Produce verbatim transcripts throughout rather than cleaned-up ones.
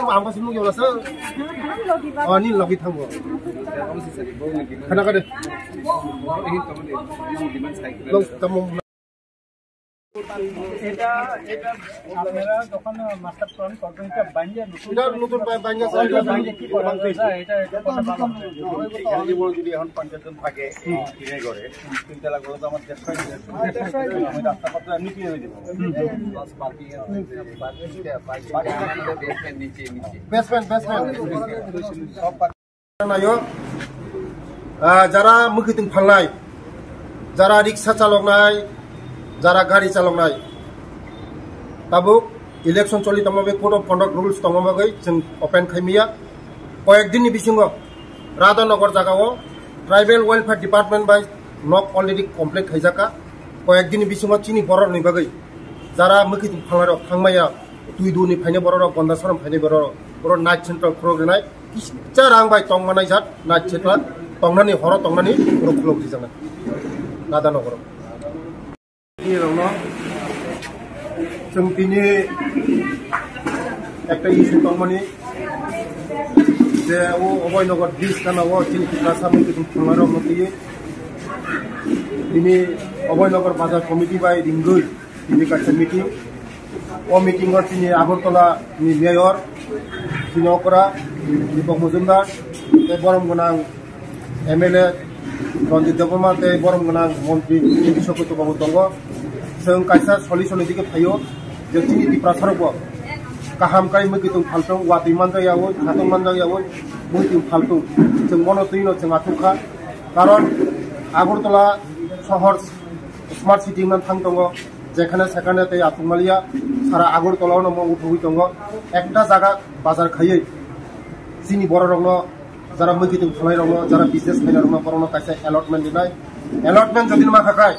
Ang kasi mo gyawla sa. Oh, ni logi thango. Khana kade. Lo tamo. এটা, এটা আপনারা যখন master plan করবেন, এটা বাইন্ডার নতুন এটা নতুন বাই-, বাইন্ডার এটা বাইন্ডার কি করা যায়? এটা, এটা কোনটা ভালো হবে? এখানে যদি এখন পঞ্চাশ জন থাকে, কিনে করে, তিন তলা করে তো আমার দেড়শো, দেড়শো। আমি রাস্তা পথে এমনি কিনে দেবো। প্লাস পার্কিং আছে, পার্কিং, পার্কিং, বেসমেন্ট নিচে, নিচে। Basement, basement. সব naio, ah, jara mwkhwtwng phalnai, jara riksa chaloknai, jara gari chaloknai, tabuk election choli tongma bai code of conduct rules tongma bagwi chwng open khaimaya. Koyek din ni bisingo Radhanagar jagao Tribal Welfare Department bai nok already complete khaijakha. Koyek din ni bisingo chini borok ni bagwi jara mwkhwtwng phalnai rok thangmaya, twi duni phainai borok rok, Gonda Sorom phainai borok rok, borok night central khulok rinai. Kisa rang bai tong manai jat, na chekla tongnani, horo tongnani, borok khulok rijaknai. Nada nogoro. Tini rokno, chwng tini ekta issue tongmani, je o Abhainagar bridge kana o chini Tiprasa mungki tong thangna rokno twi. Tini Abhainagar bazar committee bai ringwi. Tini kaisa meeting. O meeting o chini Agartala ni mayor, chini okra, Deepak Majumdar, tei borom gwnang M L A Ranjit Debbarma tei borom gwnang montri Biswa Koito babu tongo. Chwng kaisa solution ni dike phaio je chini Tiprasa rok bo kaham kai mwkhwtwng phaltwng, watwi manjak yaui, khatwng manjak yaui, mwkhwtwng phaltwng. Chwng bono twi no chwng achuk kha. Karon Agartala sohor smart city wngna thang tongo. Jekhane sekhane tei achukmaliya, sara Agartala no mo uthugwi tongo. Ekta jaga bazar khaiwi chini borok rokno, jara mwkhwtwng phalnai rokno, jara business khainai rokno, borokno kaisa allotment rinai. Allotment jodi ma khakai,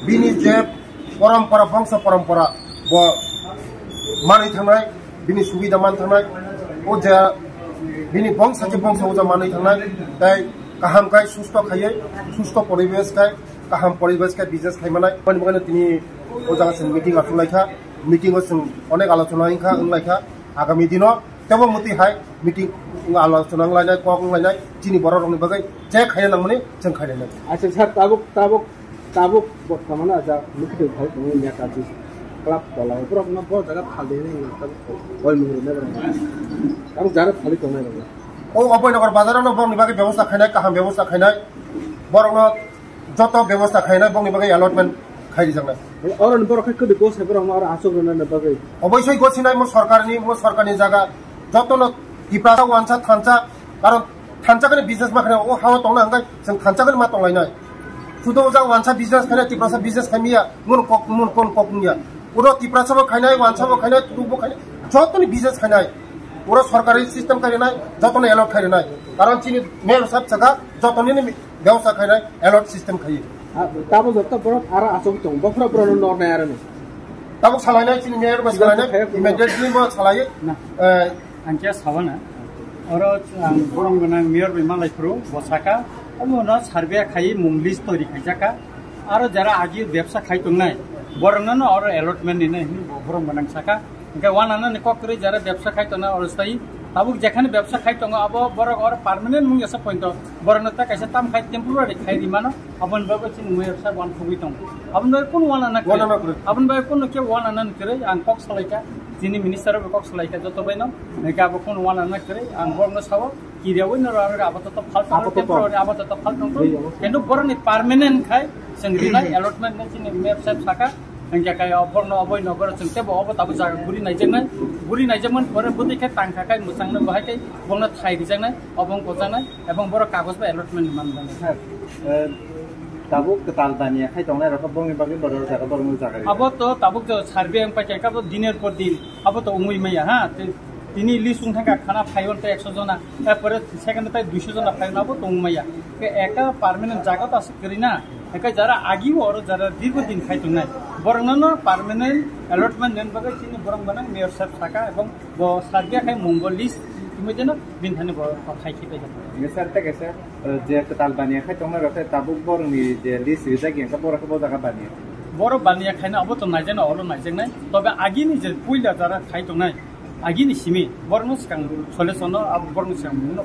bini je porompora, bongso porompora bo manwi thangnai, bini subida man thangnai, o je bini bongso je bongso o je manwi thangnai, tei kaham khai, susto khaiwi, susto poribesh khai, kaham poribesh khe business khai manai. Aboni bagwi tini o jaga chwng meeting achuk lai kha, meeting o chwng onek alochona wng kha, wng lai kha. Agami dino tebo mwtwi hai meeting wng alochona wng lainai, kok wng lainai, chini borok rokni bagwi je khaina nangmani chwng khainai. Acha sir, tabuk, tabuk, tabuk bortomano aja mwkhwtwng phai tongo Netaji Club tola o, borok no bo jaga phaldi hinwi tabuk oi mungri nai borok. Tabuk jara phali tongnai rok. O Abhainagar bazar no borokni bagwi bebosta khainai, kaham bebosta khainai. Borok no joto bebosta khainai, bongni bagwi allotment khai rijaknai. Oro ni borok khai kwdwi gosai borok no oro achuk rwna bagwi. Oboisoi gosinai mo sorkarni, mo sorkarni jaga joto no Tiprasa wansa thansa, karon thansa kani business ma khainai, o hao tongna hwnkhai chwng thansa kani ma tonglainai. Sudo o jaga wansa business khainai, Tiprasa business khaimiya, mun kok, mun kon kok niya. Uro Tiprasa bo khainai, wansa bo khainai, tudu bo khainai, joto ni business khainai. Uro sorkari system khai rinai, joto no allot khai rinai. Karon chini mayor sab saka, joto ni ni Bebosta khainai, allot system khai. Ah, tamo joto borok aro achuk tong, bokhorok borok no nornai aro no. Tabuk salainai chini mayor bai salainai, immediately bo salai. Na. Eh, ang khe sabana. Oro ang borom gwnang mayor bai malai phuru, bo saka. Omo no survey khai mung list tori khaijaka. Aro jara agi bebsa khai tongnai, borok no no oro allotment ni nai, borom gwnang saka. Hingke wananani kok kwrwi jara bebsa khai tongna oro stai. Tabuk jekhane bebsa khai tongo, abo borok oro permanent mung yasa pointo. Borokno ta kaisa tam khai temporary khai rimano. Aboni bagwi chini mui bebsa wan khugwi tongo. Aboni bagwi kunu wanana kwrwi. Wanana kwrwi. Aboni bagwi kunu khe wananani kwrwi. Ang kok salaikha. Chini minister bo kok salaikha joto baino. Hingke abo kunu wanana kwrwi. Ang borokno sao. Kiriyawi no rw rw apato to phal tong, apato to temporary apato to phal tong. Ri, abo. Kintu boroni permanent khai, chwng rinai allotment no chini mayor saheb saka, hingke kai o borno oboi nogor chwng tebo obo tabo jaga guri naijaknai, guri naijakmani pore bwtwi khe tangkha khai mwchangno bahai khai bongno thai rijaknai, obong kojaknai, ebong borok kagoj bai allotment manjaknai. Sir, eh, tabuk kwtal baniya khai tongnai rok bongni bagwi borok jaga borok jaga ri. Abo to tabuk to survey wng paikha khe abo diner por din abo to wngwi maya ha. Tei Tini list wng thangkha khana phaion tei ekso jona, er pore second tei duiso jona phaion abo tong maya. Ke ekta permanent jaga ta se kwrwi na. Ekai jara agi oro jara dirgo din khai tongnai. Borokno no permanent allotment nen bagwi chini borok gwnang mayor saheb saka ebong bo sarbiya khai mung bo list tumi jeno bin thani bo khai khipai jana. Nge sir, tei kaisa, eh, je kwtal baniya khai tongnai rok tei tabuk borokni je list rijak ya, borok bo jaga baniya. Boro baniya khaina abo to naijaknai, olo naijaknai. Tobe agini je puila jara khai tongnai, agini simi borno sikang solution no, abo borno sikang mungno.